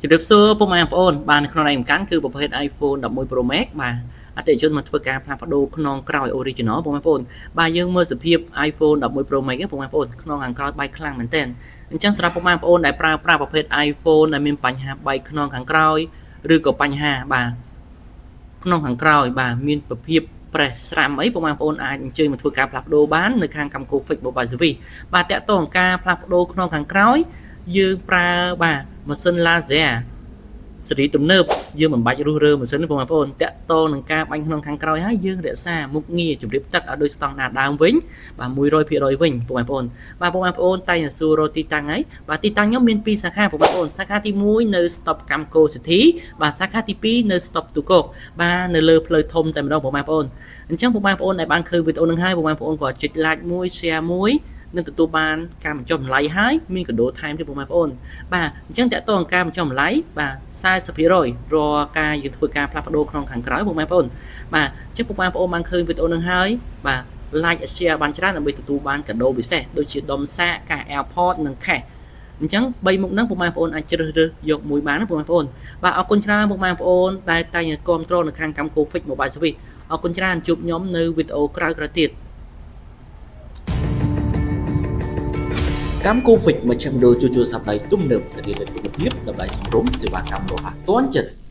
ជម្រាបសួរពុកម៉ែបងប្អូនបាទនៅក្នុងដៃសំខាន់គឺប្រភេទ iPhone 11 Pro Max បាទអតិថិជនមកធ្វើការផ្លាស់ប្ដូរខ្នងក្រោយ original ពុកម៉ែបងប្អូនបាទយើងមើលសភាព iPhone 11 Pro Max ពុកម៉ែបងប្អូនខ្នងខាងក្រោយបែកខ្លាំងមែនទែនអញ្ចឹងសម្រាប់ពុកម៉ែបងប្អូនដែលប្រើប្រាស់ប្រភេទ iPhone ដែលមានបញ្ហាបែកខ្នងខាងក្រោយឬក៏បញ្ហាបាទខ្នងខាងក្រោយបាទមានប្រភេទប្រេះស្រាំអីពុកម៉ែបងប្អូនអាចអញ្ជើញមកធ្វើការផ្លាស់ប្ដូរបាននៅខាងកម្មគោ Fix Mobile Service បាទតាក់ទងការផ្លាស់ប្ដូរខ្នងខាងក្រោយយើងប្រើបាទម៉ាស៊ីន laser សេរីទំនើបយើងមិនបាច់រុះរើម៉ាស៊ីនទេបងប្អូនតាក់ទងនឹងការបាញ់ក្នុងខាងក្រោយហើយយើងរក្សាមុខងារជម្រាបទឹកឲ្យដូចស្តង់ដារដើមវិញបាទ100%វិញបងប្អូនបាទបងប្អូនតែងសួររកទីតាំងហើយបាទទីតាំងខ្ញុំមាន2សាខាបងប្អូនសាខាទី1នៅ Stop Kamco City បាទសាខាទី2នៅ Stop ទូកកបាទនៅលើផ្លូវធំតែម្ដងបងប្អូនអញ្ចឹងបងប្អូនដែលបានឃើញវីដេអូនឹងហើយបងប្អូនក៏ចុច like មួយ share មួយនឹងទទួលបានការបញ្ចុះតម្លៃហើយមានកាដូថែមទៀតបងប្អូនបាទអញ្ចឹងតើតើការបញ្ចុះតម្លៃបាទ40%រាល់ការយើងធ្វើការផ្លាស់ប្ដូរក្នុងខាងក្រោយបងប្អូនបាទអញ្ចឹងបងប្អូនបានឃើញវីដេអូនឹងហើយបាទ like share បានច្រើនដើម្បីទទួលបានកាដូពិសេសដូចជាដុំសាកកាស AirPods និង cash អញ្ចឹង3មុខហ្នឹងពុកម៉ែបងប្អូនអាចជ្រើសរើសយកមួយបានណាពុកម៉ែបងប្អូនបាទអរគុណច្រើនពុកម៉ែបងប្អូនដែលតែងគាំទ្រនៅខាងកម្ម Kofix Mobile Service អរគុណច្រើនជួបខ្ញុំនៅវីដេអូក្រោយៗទៀត កម្មកូហ្វិចមជ្ឈមណ្ឌលជួសជុលសព្វដៃទំនើបធានានូវគុណភាពតម្លៃសមរម្យសេវាកម្មរហ័សទាន់ចិត្ត។